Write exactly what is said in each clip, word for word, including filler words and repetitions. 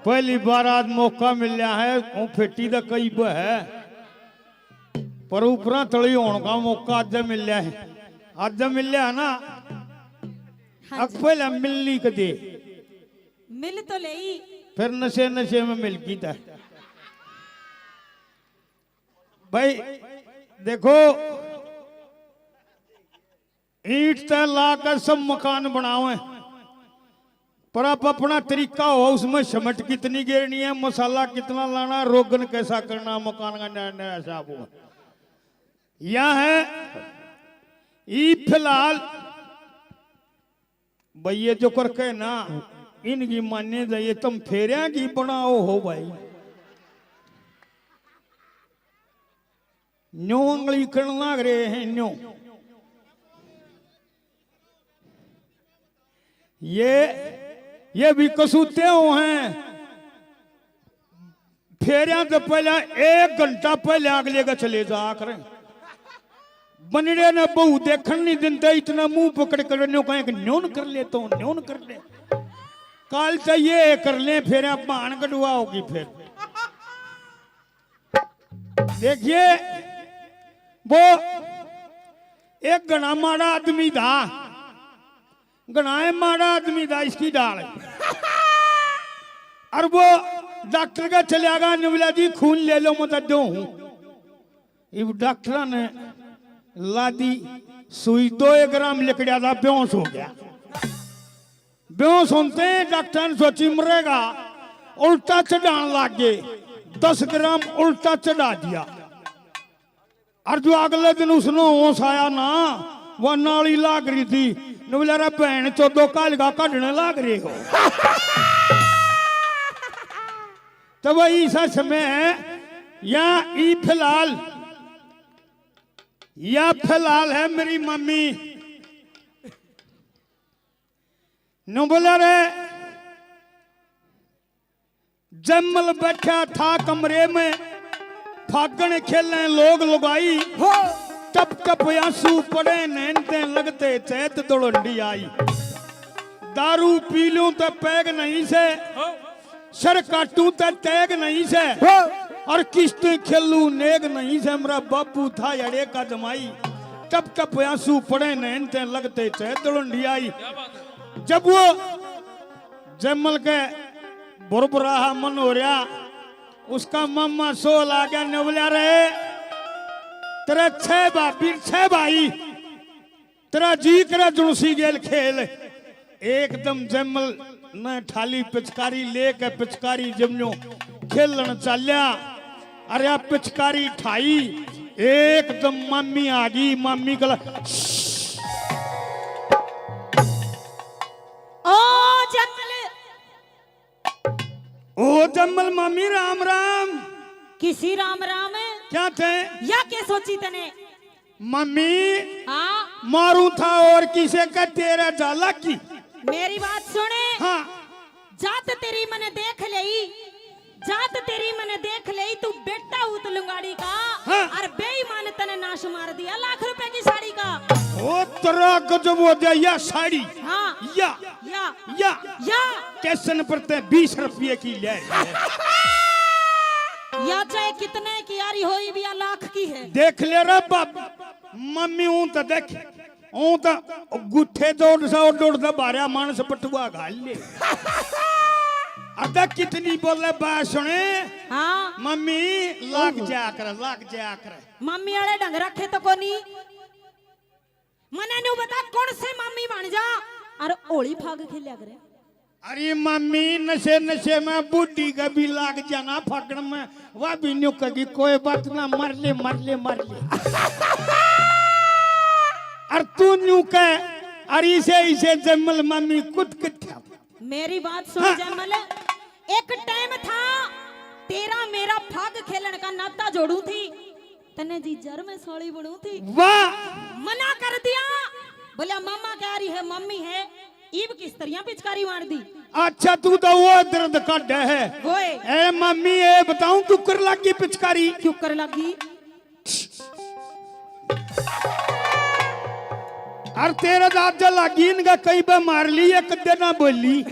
पहली बार आज मौका मिलया है, वो फेटी दा कई ब है, पर ऊपरा तली होण का मौका आज मिलया है। आज मिलया है ना, हाँ अक जी। पहले मिलनी कदे? मिल तो ले। फिर नशे नशे में मिल गई था। भाई देखो, ईंट तै ला के सब मकान बनावे, पर आप अपना तरीका हो, उसमें सीमेंट कितनी गेरनी है, मसाला कितना लाना, रोगन कैसा करना, मकान का नया नया हिसाब हो। यह है ई फिलहाल भाई, ये जो करके ना इनकी मान्य जाइए, तुम फेरिया की बनाओ हो भाई। न्यू उंगली करण लाग रहे हैं, न्यू। ये, ये भी कसूते हो हैं। फेरिया तो पहले एक घंटा पहले अगले का चले जा कर। बनड़े ने बहू देखण नहीं देंदे, इतना मुंह पकड़ कर न्यू कहें कि न्योन कर ले, तो न्योन कर ले। काल तो ये कर ले, फेर भाण कटवा होगी। फिर देखिए, वो एक घणा माड़ा आदमी था, घणा ही माड़ा आदमी था इसकी ढाल। और वो डॉक्टर का चले गया, ने बोला, "जी, खून ले लो, मैं तो दो हूँ।" इब डॉक्टर ने ला दी सुई, दो एक ग्राम लिकड़िया था, बेहोश हो गया। बेहोश होते ही डॉक्टर ने सोची, "मरेगा।" उल्टा चढ़ान लग गए, दस ग्राम उल्टा चढ़ा दिया। और जो अगले दिन उसने होश आया ना, वह नाली लाग रही थी। ने बोला, "अरे बहन चोदो, काल का काढ़ने लाग रहे हो।" तो वही सच में या ई फिलहाल, या फिलहाल है मेरी मम्मी। न्यू बोला रे, जैमल बैठा था कमरे में, फागण खेलें लोग लुगाई। हो। टप टप आंसू पड़े नैन ते, लगते चैत दौलंडी आई। दारू पी लूं तो पैग नहीं से, हो। सर काटूं तो तैग नहीं से, हो। और किस्त खेलू नेग नहीं से। मेरा बापू था अड़े का जमाई, टप टप आंसू पड़े नैन ते, लगते चैत दौलंडी आई। क्या बात है? जब वो जैमल के बुरबुराहा मन हो रहा, उसका मामा सोल आ गया, ने बोला, "रे, तेरे छह भाभी, छह भाई, तेरा जी करे जुणसी गेल खेल।" एकदम जैमल ने ठाली पिचकारी लेके पिचकारी जमन्यो खेलन चाल्या। अरे आ पिचकारी ठाई, एकदम मामी आ गई, मामी कला। ओ जैमल। ओ जैमल मामी, राम राम। किसी राम राम? क्या थे? या के सोची तने? मामी, हाँ? मारू था और किसे का, तेरा जाला की। मेरी बात सुने। हाँ। जात तेरी मने देख लेई, जात तेरी मने देख लेई, तू बेटा हूत लुंगाड़ी का, हाँ। और बेईमान तने नाश मार दिया लाख रुपए की साड़ी का। ओ तेरा गजब हो गया, या साड़ी। हाँ। या। या। या। या। स्टेशन पर ते बीस रुपये की ले। या चाहे कितने की आ रही हो, भी या लाख की है। देख ले रे बाप, मम्मी हूं तो देख। ऊं तो गुट्ठे जोड़ सा और जोड़ सा बारह मानस पटुआ घाल ले। अदा कितनी बोले बात सुने। हाँ। मम्मी लाग ओहो। जा कर, लाग जा कर। मम्मी वाले ढंग रखे तो कोनी। मने न्यू बता कौन से मम्मी बन जा और होली फाग खेलिया करे। अरे मम्मी, नशे नशे में बूढ़ी का भी लाग जाना फागण में, वह भी न्यू कहेगी, "कोई बात ना, मर ले, मर ले, मर ले।" और तू न्यू कह, "अरे इसे, इसे जैमल मम्मी कुछ किथ्या।" मेरी बात सुन हाँ। जैमल, एक टाइम था तेरा मेरा फाग खेलन का नाता जोड़ू थी, तन्ने जीजर में साली बनू थी। वाह। मना कर दिया, बोलिया, "मामा कह रही है, मम्मी है।" ईब किस तरिया पिचकारी मार दी। अच्छा, तू तो वो दर्द काढ़े है। ओए। ए मम्मी, ए बताऊं, क्यों कर लगी पिचकारी? क्यों कर लगी? और तेरे दादा लगी, इनका कई बार मार ली, एक देना बोली।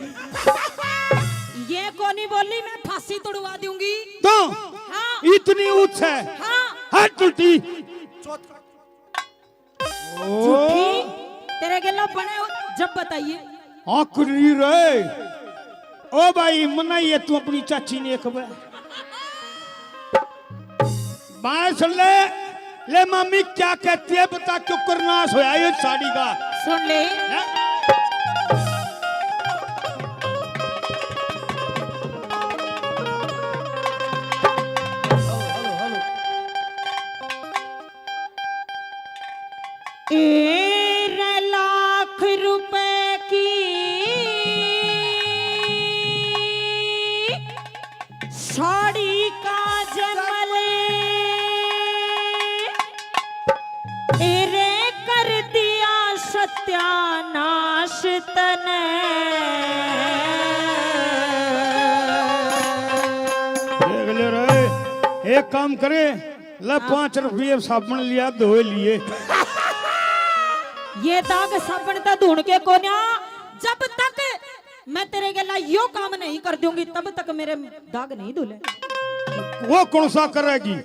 ये कोनी बोली, मैं फांसी तुड़वा दूंगी। तो हाँ। इतनी ऊंच है। हाँ। हट उल्टी। झूठी, तेरे गेला बने हो जब बताइए। हाँ, कुर्री रे। ओ भाई, मनाइए तू अपनी चाची ने एक बार। बात सुन ले, ले मामी क्या कहती है, बता क्यों करनाश होया ये साड़ी का। सुन ले। हैं? तेरह लाख रुपए की साड़ी का जमल तेरे कर दिया सत्यानाश तने। देख ले रे, एक काम करे, ले हाँ। पाँच रुपये साबुन लिया, धोए लिए। ये दाग साबुन तो धुन के कोन्या, जब तक मैं तेरे गेला यो काम नहीं कर दूंगी, तब तक मेरे दाग नहीं धुले। वो कौन सा करेगी?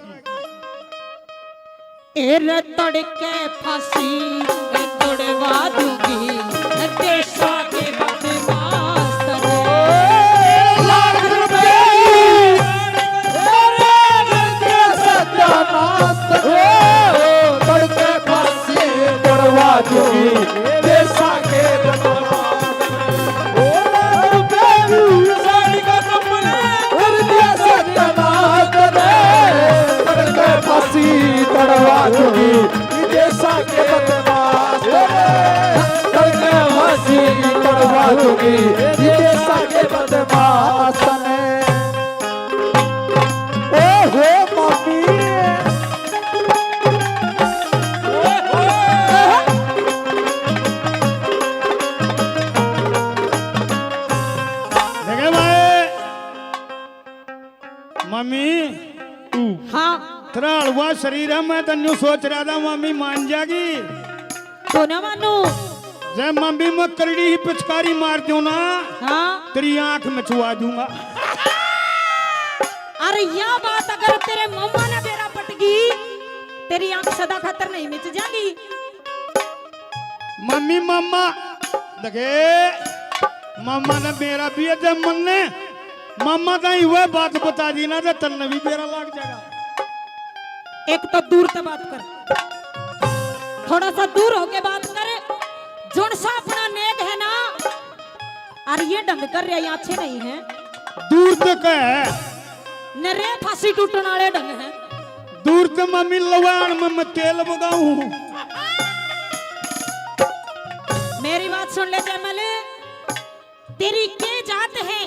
एर तड़के फांसी तुड़वा दूंगी, देशा के बदमाश रे। लाख रुपए की, तेरे घर के सत्यानाश रे। तड़के फांसी तुड़वा दूंगी, देशा के बदमाश। ओ लाख रुपए की साड़ी का कपड़ा, कर दिया सत्यानाश रे। तड़के फांसी तड़वा दूंगी, विदेशा के बदमाश रे। तड़के फांसी तड़वा दूंगी, विदेशा के बदमाश ने। ओ हो मामी। देखे भाई, मम्मी, हाँ। तेरा हलवा शरीर है, मैं तो न्यू सोच रहा था मम्मी मान जाएगी। तो ना मानू। जब मम्मी मैं करड़ी ही पिचकारी मार दूं ना, हाँ। तेरी आंख में चुआ दूंगा। अरे या बात अगर तेरे मम्मा ने बेरा पटगी, तेरी आंख सदा खातर नहीं मिच जाएगी। मम्मी मामा देखे, मामा ने मेरा भी है, जब मन ने मामा ताई वह बात बता दी ना, तो तन्ने भी बेरा लाग जाएगा। एक तो दूर से बात कर, थोड़ा सा दूर होके बात कर। जोन सा अपना नेक है ना, और ये ढंग कर रहा, ये अच्छे नहीं है। दूर तक है। नरे फांसी टूटण आले ढंग है। दूर ते मम्मी लवाण में मैं तेल बगाऊं। मेरी बात सुन ले जयमल, तेरी के जात है,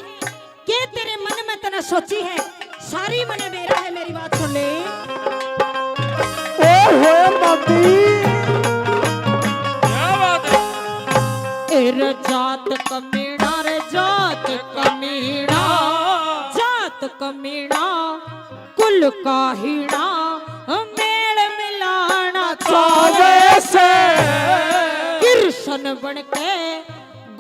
के तेरे मन में तने सोची है, सारी मने बेरा है। मेरी बात सुन ले। ओ होए मम्मी। क्या बात है? ए रे जात कमीना, रे जात कमीना, जात कमीना, कुल का हीणा, मेल मिलाना चावे से। कृष्ण बन के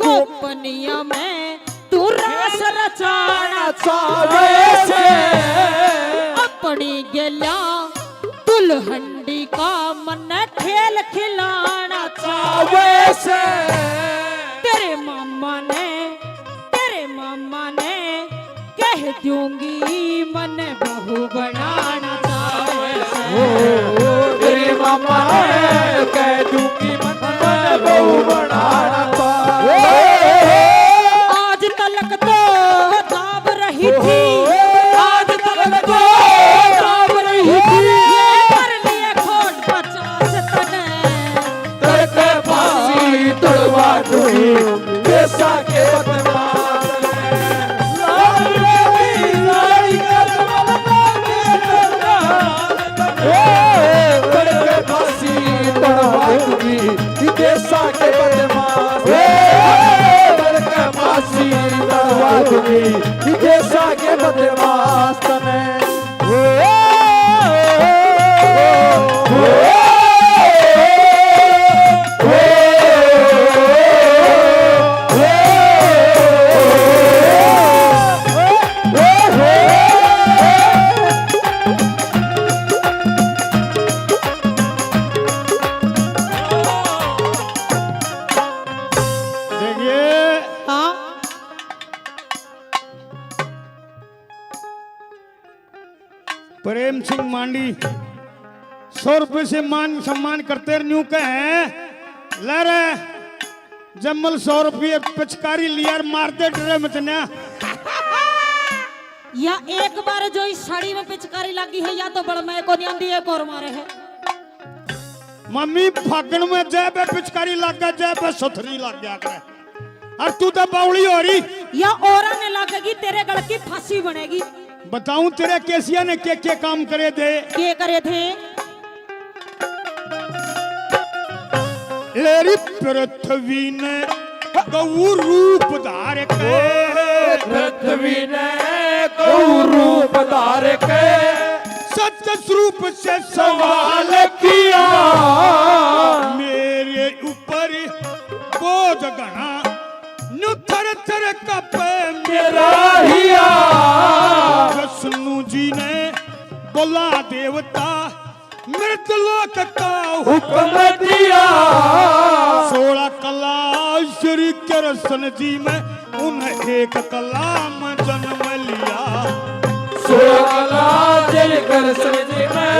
गोपनिया में तू रास रचाना चावे से। अपनी गेल्या दुल्हंडी का मन खेल खिलाना चावे से। तेरे मामा ने, तेरे मामा ने कह दूंगी मन बहू बनाना चावे से। ओ, तेरे मामा ने कह दूंगी मन बहू बनाना चावे। आज तलक तो दाब रही थी, आज तलक तो दाब रही थी, ये कर लिए खोट पचास तने। तड़के फांसी तुड़वा दूंगी, देशा के बदमाश। लाल रेडी लाड़ी का जमाल बांधे तड़का। ए, तड़के फांसी तुड़वा दूंगी, देशा के बदमाश। प्रेम सिंह मांडी सौ रुपये से मान सम्मान करते न्यू कहे, ले रे जम्मल, सौ रुपये पिचकारी लिया और मार दे डरे मत ना। या एक बार जो इस साड़ी में पिचकारी लगी है, या तो बड़ मैं को नहीं आंदी, एक और मारे है। मम्मी, फागण में जय पे पिचकारी लग गया, जय पे सथरी लग गया करे। और तू तो बावली हो रही। या औरा ने लगेगी, तेरे गल की फांसी बनेगी। बताऊं तेरे केसिया ने के के काम करे थे? के करे थे? एरी पृथ्वी ने गौ रूप धार के, पृथ्वी ने गौ रूप धार के सत्य स्वरूप से सवाल किया। मेरे ऊपर बोझ घना न्यू थर थर कपे मेरा हिया। विष्णु जी ने बोला देवता मृत लोक का हुक्म दिया। सोलह कला श्री कृष्ण जी में उन्हें एक कला में जन्म लिया। सोलह कला श्री कृष्ण जी में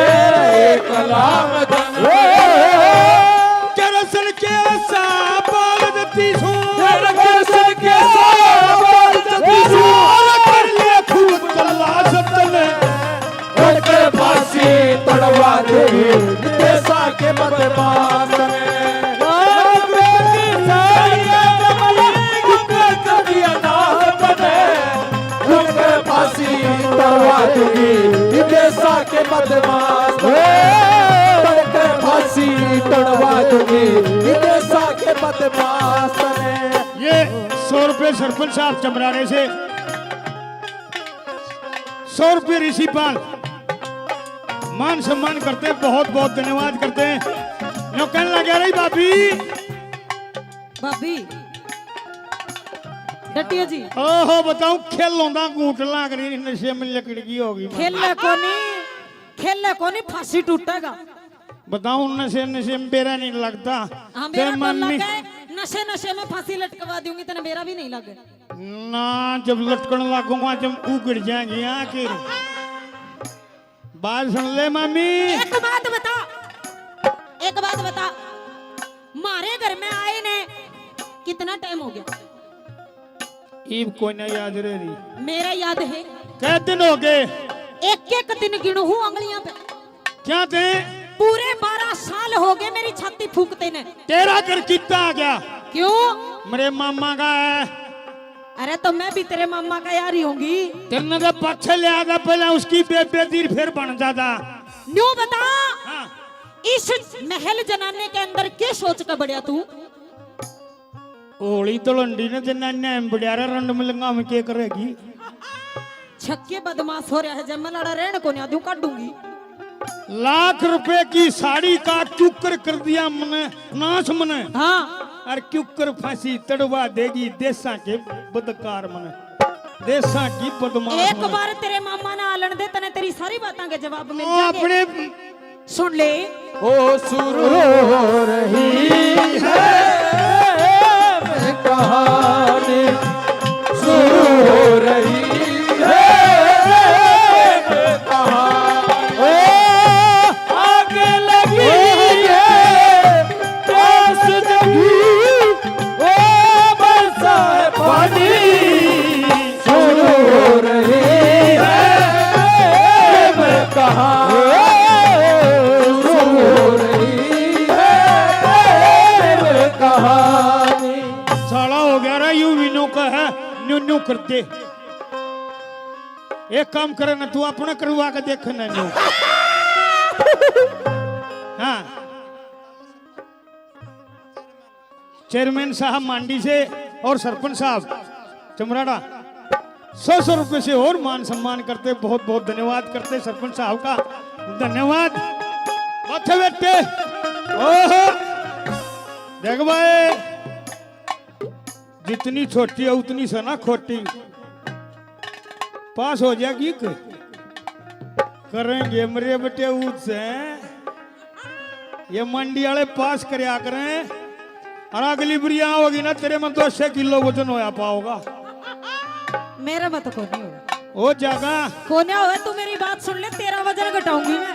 एक कला में जन्म लिया। कृष्ण के साथ बाल दती सो, कृष्ण के साथ बाल दती सो, और कर ले खूब कला जतन। उनके फांसी तड़वा दूंगी देशा के बदमाश ने। उनके फांसी तड़वा दूंगी देशा के बदमाश ने। उनके फांसी तड़वा दूंगी देशा के बदमाश ने। ये सौ रुपये सरपंच साहब चमराड़े से, सौ रुपये ऋषिपाल। मान सम्मान करते हैं, बहुत बहुत धन्यवाद करते हैं। न्यू कहने लगे, रही भाभी। भाभी, डटियो जी। ओहो, बताऊं, खेलों दा घूट लाग रही, नशे में लिकड़ गई होगी। खेले कोनी, खेले कोनी, फांसी टूटेगा। बताऊं, नशे नशे में बेरा नहीं लगता। हाँ, ते मेरा तो मम्मी लगे, नशे नशे में फांसी लटकवा दूंगी, तेने मेरा भी नहीं लगे। ना, जब लटकन लागूंगा जब उगड़ जाएंगे आखिर। बात सुन ले मामी। एक बात बता, एक बात बता, मारे घर में आए ने कितना टाइम हो गया? ईब कोई ना याद रह रही। मेरा याद है। कै दिन हो गए? एक एक दिन गिणू हूँ उंगलियां पे। क्या थे? पूरे बारह साल हो गए मेरी छाती फूकते ने। तेरा घर कितना आ गया? क्यों? मेरे मामा का है। अरे तो मैं भी तेरे मामा का यार ही होंगी। तेने तो पाछे ले आया, पहले उसकी बेबे दी, फिर बन जाता। न्यू बता, हाँ। इस महल जनाने के अंदर के सोच के बढ़िया तू? होली तो लंडी ने जनाने में बढ़िया रे, रंड मिलंगा में के करेगी? छक्के बदमाश हो रहा है, जब मैं लड़ा रहने को नहीं दूं, काटूंगी। लाख रुपए की साड़ी का क्यूकर कर दिया मने, नाश मने। हाँ। और क्यूकर फांसी तड़वा देगी देशा के बदकार मने, देशा की बदमाश एक मने। बार तेरे मामा ने आलन दे, तने तेरी सारी बातां के जवाब मिल ओ, जाएंगे। अपने सुन ले। ओ शुरू हो रही है कहानी, शुरू हो रही है कहानी। ओ आग लगी है प्यास जगी, ओ बरसा है पानी। शुरू हो रही है प्रेम कहानी, शुरू हो रही है प्रेम कहानी। साला हो गया रे, यू भी न्यू कहे, न्यू न्यू कर दे। एक काम करे ना, तू अपना करवा के देख ना न्यू। हाँ। चेयरमैन साहब मांडी से और सरपंच साहब चमराड़ा सौ सौ रुपए से और मान सम्मान करते, बहुत बहुत धन्यवाद करते सरपंच साहब का, धन्यवाद। माथे बैठे। ओहो, देख भाई, जितनी छोटी है उतनी से ना खोटी। पास हो जाएगी क-, करेंगे मेरे बेटे ऊद से। ये मंडी वाले पास करया करें, और अगली बुरी आओगी ना, तेरे में दो सौ किलो वजन होया पाओगा। मेरे में तो कोई नहीं हो। ओ जागा। कोन्या होए, तू मेरी बात सुन ले, तेरा वजन घटाऊंगी मैं।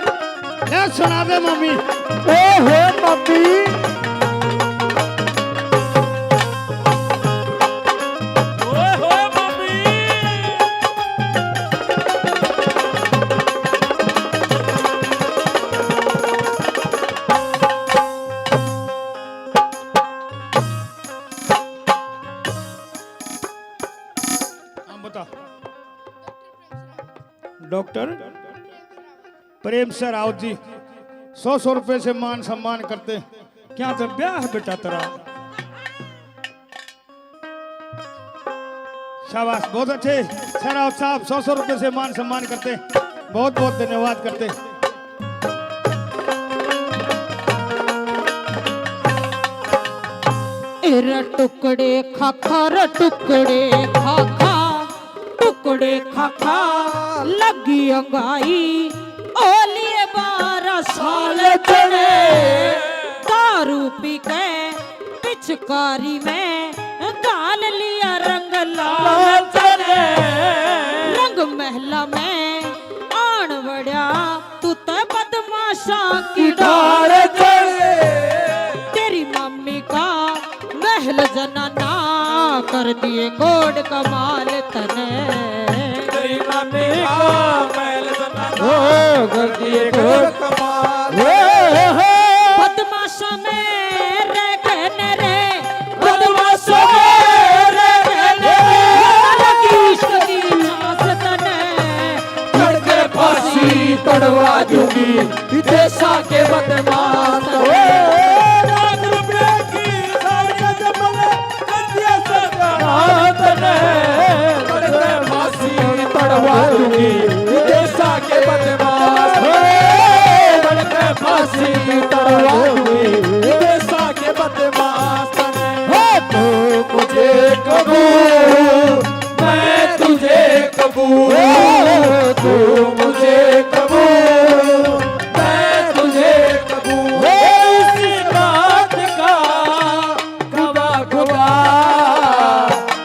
ले सुना दे मम्मी। ओ हो मम्मी। ओए होए मम्मी। हाँ, बता। डॉक्टर प्रेम से राउत जी, सौ सौ रुपए से मान सम्मान करते। क्या तो ब्याह है बेटा तेरा। शाबाश, बहुत अच्छे। से राउत साहब, सौ सौ रुपए से मान सम्मान करते, बहुत बहुत धन्यवाद करते। ए रे टुकड़े खा खा, रे टुकड़े खा खा, टुकड़े खा खा लगी अंगाई। ओ लिए बारह साल चढ़े, दारू पी के पिचकारी में डाल लिया रंग लाल चढ़े। रंग महला में आन वड़या, तू तो बदमाशा की ढाल चढ़े। तेरी मम्मी का महल जनाना, कर दिए कोड कमाल तने। तेरी मम्मी का महल जनाना, ओ, कर दिए कोड कमाल। ओ, हो, हो। बदमाशा में रह के न रे, बदमाशा में रह के न रे, लगी इश्क की सांस तने। चढ़ के फांसी तड़वा दूंगी, विदेशा के बदमाश। ओ, लाख रुपए की साड़ी का जबल, कर दिया सस्ता। रात ने चढ़ के फांसी तड़वा दूंगी, विदेशा के बदमाश। ओ, चढ़ के फांसी तड़वा दूंगी, विदेशा के बदमाश। हो तू मुझे कबूल, मैं तुझे कबूल, तू मुझे कबूल, मैं तुझे कबूल। हो इस बात का गवाह खुदा,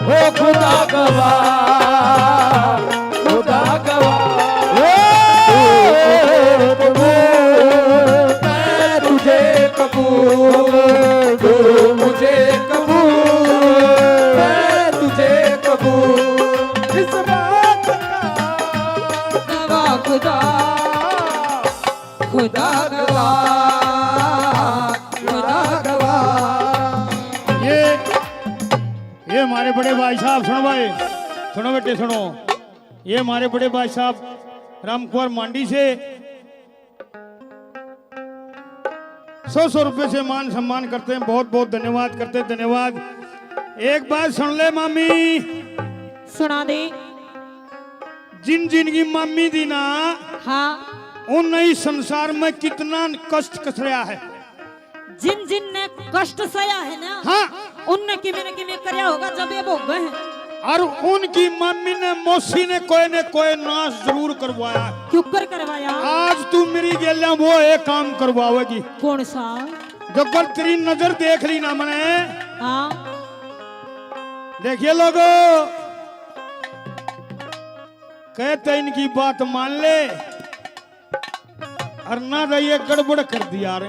हो खुदा गवाह, खुदा गवाह। हो तू मुझे कबूल, मैं तुझे कबूल, तू मुझे कबूल, मैं तुझे कबूल। इस बात का गवाह खुदा, खुदा गवाह, खुदा गवाह। ये, ये हमारे बड़े भाई साहब, सुनो भाई, सुनो बेटे, सुनो। ये हमारे बड़े भाई साहब रामकुमार मांडी से सौ सौ रुपए से मान सम्मान करते हैं। बहुत बहुत धन्यवाद करते हैं, धन्यवाद। एक बात सुन ले मामी, सुना दे। जिन जिन की मामी दी ना, हाँ। उन इस संसार में कितना कष्ट कसरया है। जिन जिन ने कष्ट सया है ना, हाँ। उनने किमे न किमे करया होगा जब ये भोगे हैं। और उनकी मामी ने, मौसी ने कोई ने कोई नाश जरूर करवाया। क्यों कर करवाया? आज तू मेरी गेल्या वो एक काम करवावेगी। कौन सा? जो कर तेरी नजर देख ली ना मने। हाँ। देखिए लोगो, कहते इनकी बात मान ले। और ना तो ये गड़बड़ कर दिया रे।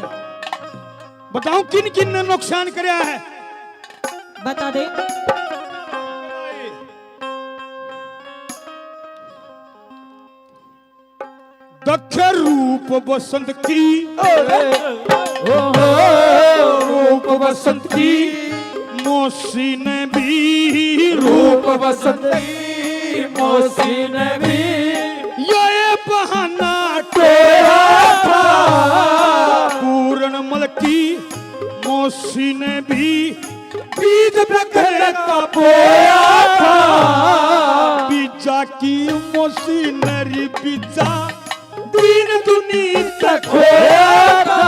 बताओ किन किन ने नुकसान करया है? बता दे। दखे रूप बसंत की, ओ हो, रूप बसंत की, मौसी ने भी रूप बसंत की, मौसी ने भी ये बहाना टोया था। पूरन मल की मौसी ने भी बीज बखेर का बोया था। बीजा की मौसी ने री बीजा दीन दुनी तक खोया था।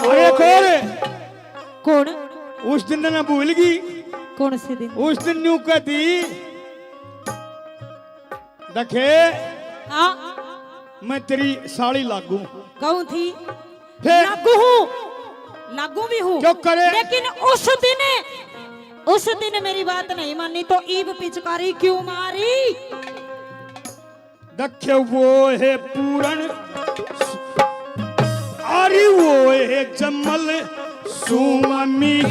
अरे कौन? कौन? उस दिन ना भूल गई। कौन से दिन? उस दिन न्यू कहती, दखे, हाँ। मैं तेरी साली लागू। कहूँ थी, फिर? लागू हूँ, लागू भी हूँ। क्यों करे? लेकिन उस दिन, उस दिन मेरी बात नहीं मानी तो ईब पिचकारी क्यों मारी? रखे वो है पूरण, अरे वो है जमल सूममी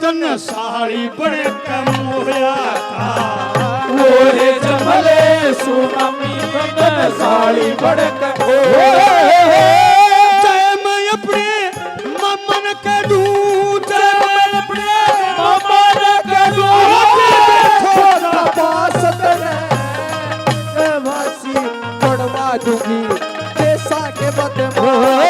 तन साली बड़ के मोया था। वो है जमल सूममी तन साली बड़ के मोया था। जय मैं अपने ममन के दूत, ममन के दूत। छोटा पास तेरे, ए भासी, पड़वा दूंगी देसा के बदमाश।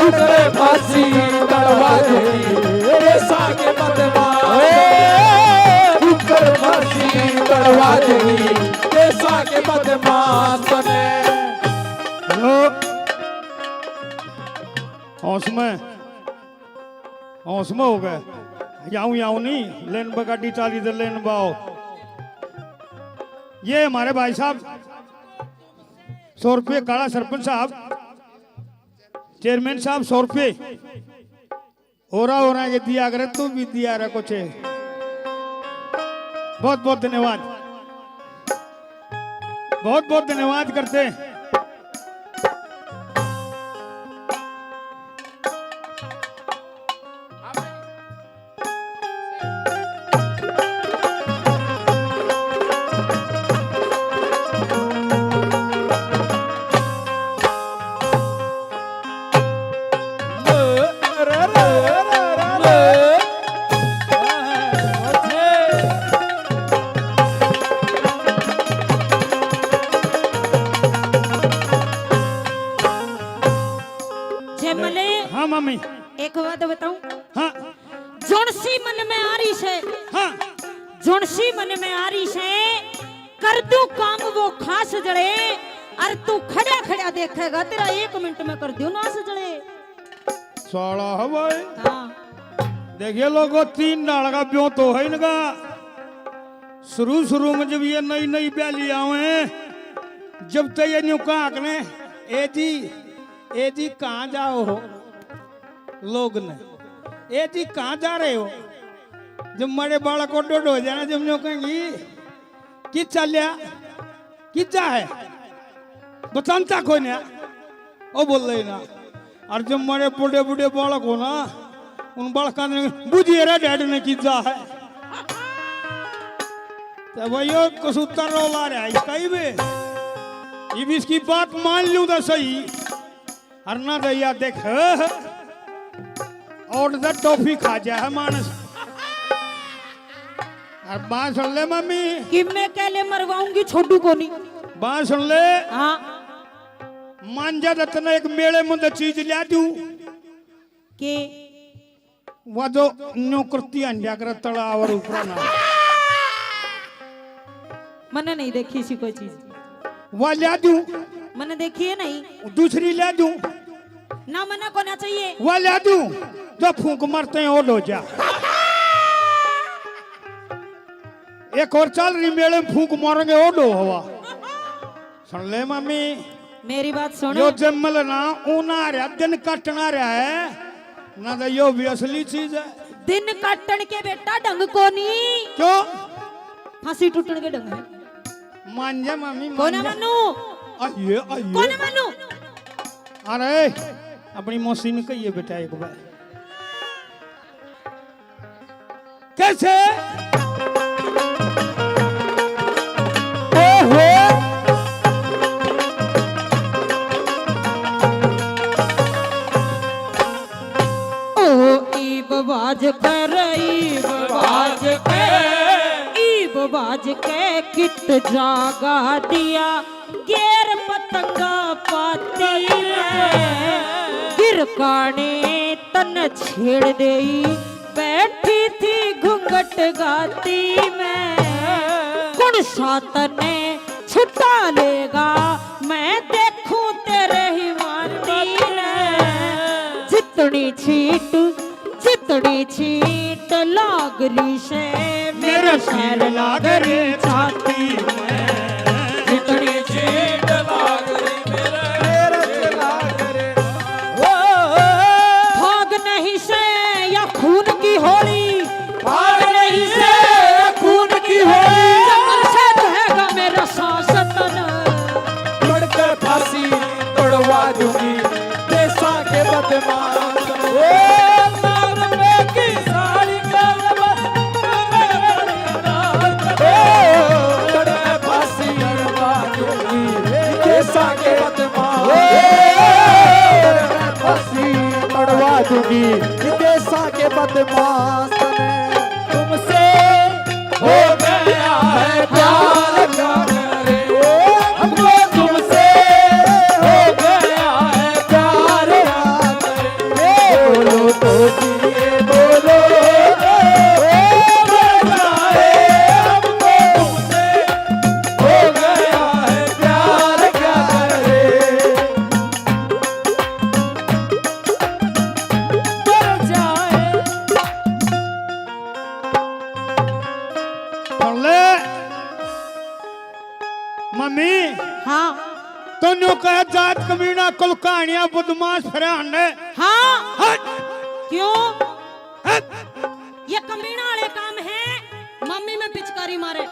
ऊपर फांसी तड़वा दूंगी देसा के बदमाश। ऊपर फांसी तड़वा दूंगी देसा के बदमाश ने। हेलो, होश में, होश में हो गए। याऊं, याऊं नहीं, लेन बगाड़ी चाली दे लेन बाओ। ये हमारे भाई साहब, सौ रुपये काला सरपंच साहब, चेयरमैन साहब, सौ रुपये। ओरा, ओरा के दिया करे, तू भी दिया रहे कुछ। बहुत बहुत धन्यवाद, बहुत बहुत धन्यवाद करते हैं। जय मले। हाँ मामी। एक बात बताऊं? हाँ। जोनसी मन में आ रही से, हाँ। जोनसी मन में आ रही से, कर दूं काम वो खास जड़े, अर तू खड़ा खड़ा देखेगा, तेरा एक मिनट में कर दूं नाश जड़े। साला हवाए। हाँ। देखिए लोगों, तीन डाल का ब्यों तो है इनका। शुरू शुरू में जब ये नई नई ब्याली आवे, जब तो ये न्यू कहा ने, "ए जी, ए जी, कहाँ जाओ हो?" लोग ने, "ए जी, कहाँ जा रहे हो?" जब मारे बालक को डोड हो जाना, जब न्यू कहेंगी, "कित चाल्या? कित जा है? बतानता कोई ना।" ओ बोल रहे ना। और जब मारे बड़े बड़े बालक हो ना, उन बालका ने बुझिए रे डैड ने कित जा है। तो भाई, यो कसूतर रोला रहा है इसका ही बे। इब इसकी बात मान लूं तो सही। अर ना दैया देख, और तो टॉफी खा जा है मानस। अर बात सुन ले मम्मी। कि मैं कहले मरवाऊंगी, छोड़ू कोनी। बात सुन ले। हाँ। मान जा, तन्ने एक मेले में तो चीज ल्या दूं। के? वा जो न्यू करती हंडिया करे तला और ऊपर ना। मने नहीं देखी सी कोई चीज। वा ल्या दूं। मने देखी है नहीं। दूसरी ल्या दूं। ना, मने को ना चाहिए। वा ल्या दूं। जो फूंक मारते हैं, ओड हो जा। एक और चल रही मेले में, फूंक मारेंगे, ओड हो हवा। सुन ले मामी, मेरी बात सुन। यो जमल ना ऊना रहा, दिन काटना रहा है ना, तो यो भी असली चीज है। दिन काटन के बेटा ढंग कोनी। क्यों? फांसी टूटन के ढंग है। मान जा मामी, मान कोने जा। मानू? आइए, आइए। कोने मानू? अरे, अपनी मौसी ने कहिए बेटा एक बार। कैसे? ओहो। ओ ईब बाज कर, ईब बाज के, ईब बाज के कित जागा दिया। गैर पतंगा पाती में गिरकाने तन छेड़ देई, बैठी थी घूंघट गाती में। कुण सा तने छुटा लेगा, मैं देखूं तेरे ही माती में। जितनी छीट, जितनी छीट लाग रही से मेरे मेरे सिर लाग रे छाती में। जितनी छीट लाग रही मेरे मेरे सिर लाग रे। ओ, ओ, ओ। भाग नहीं से या खून की होली, विदेशा के बदमाश ने तुमसे हो गया है प्यार, क्या करे, हमको तुमसे हो गया है प्यार, क्या करे, बोलो तो जिए बोलो, ओ मर जाए, हमको तुमसे हो गया है प्यार, क्या करे। मर जाए। सुन ले मम्मी। हाँ। तो न्यू कह, जात कमीना, कुल कहानियां, बदमाश, फरहान ने। हाँ। हट। क्यों? हट। ये कमीना वाले काम है, मम्मी में पिचकारी मारे।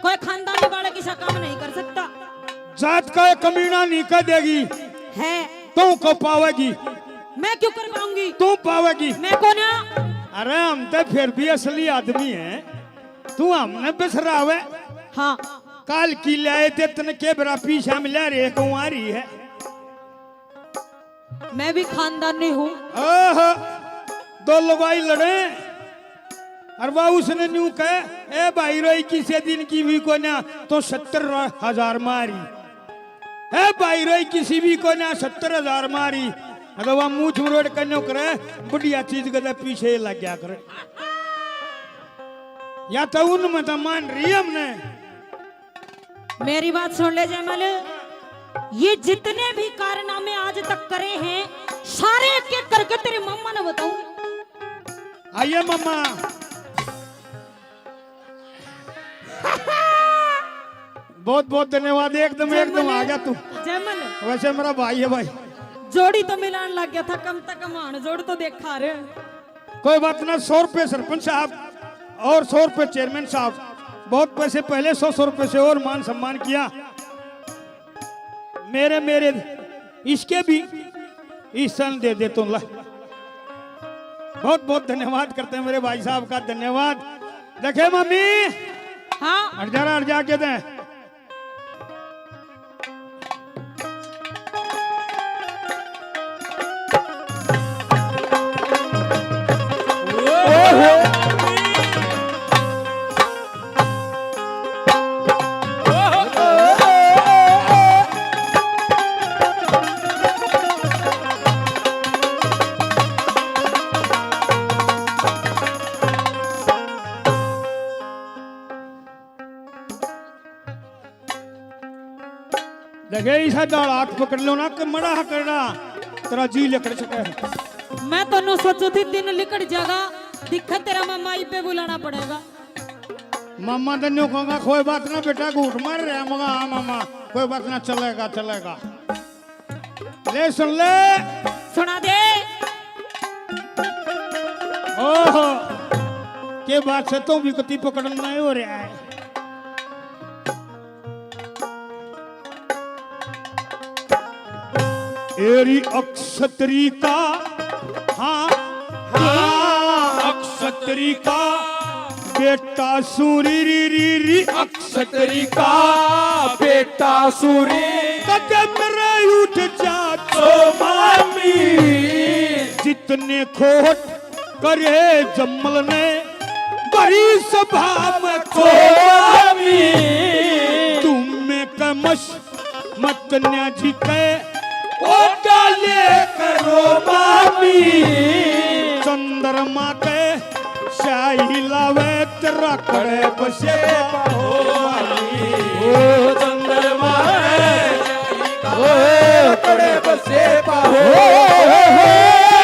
कोई खानदानी वाला किसा काम नहीं कर सकता। जात का ये कमीना नहीं कह देगी। है। तू को पावेगी। मैं क्यों कर पाऊंगी? तू पावेगी। मैं को ना। अरे हम तो फिर भी असली आदमी हैं, तू हमने बिसरावे। हाँ। काल की ले आए थे, तने के बेरा पीछे हम ले रहे कुंवारी है। मैं भी खानदानी हूँ। ओहो, दो लुगाई लड़े, और वह उसने न्यू कहे, "ए भाई रोई किसी दिन की भी कोन्या, तो सत्तर हजार मारी। ए भाई रोई किसी भी कोन्या, सत्तर हजार मारी।" मतलब वह मुंह मरोड़ के न्यू करे, बढ़िया चीज के तो पीछे ही लग गया करे। या तो उनमें तो मान रही हमने। मेरी बात सुन ले जयमल, ये जितने भी कारनामे आज तक करे हैं, सारे एक एक करके तेरे मम्मा ने बताऊं। आइए मम्मा। बहुत बहुत धन्यवाद, एकदम एकदम आ गया तू। जयमल। वैसे मेरा भाई है भाई। जोड़ी तो मिलान लग गया था, कम से कम हाण जोड़ तो देखा रे। कोई बात ना, सौ रुपये सरपंच साहब और सौ रुपये चेयरमैन साहब, बहुत पैसे पहले, सौ सौ रुपये से और मान सम्मान किया। मेरे मेरे इसके भी ईसन दे दे तू ला। बहुत बहुत धन्यवाद करते हैं मेरे भाई साहब का, धन्यवाद। देखे मम्मी। हाँ। हट जा, हट जा के दे। देखे, इसा डाल हाथ पकड़ लो ना, कि मड़ा करना, तेरा जी लिकड़ सके। मैं तो न्यू सोचू थी, दिन लिकड़ जाएगा, दिखे तेरा मामा इबे बुलाना पड़ेगा। मामा तो न्यू कहूंगा, कोई बात ना बेटा, घूट मार रहा मगा, हाँ मामा, कोई बात ना, चलेगा, चलेगा। ले सुन ले। सुना दे। ओहो, के बात से तू भी कति पकड़न नहीं हो रहा है। एरी अक्षत्री का, हाँ, हाँ, अक्षत्री का बेटा सूरी री री री। अक्षत्री का बेटा सूरी। कदम रे उठ जा ओ मामी। जितने खोट करे जम्मल ने भरी सभा में ओ मामी। तुम में कमश मत न्या जी के ओ गाले करो मामी। चंद्रमा के शाही लावे तेरा कड़े बसे पाहो मामी। ओ चंद्रमा के शाही लावे कड़े बसे पाहो।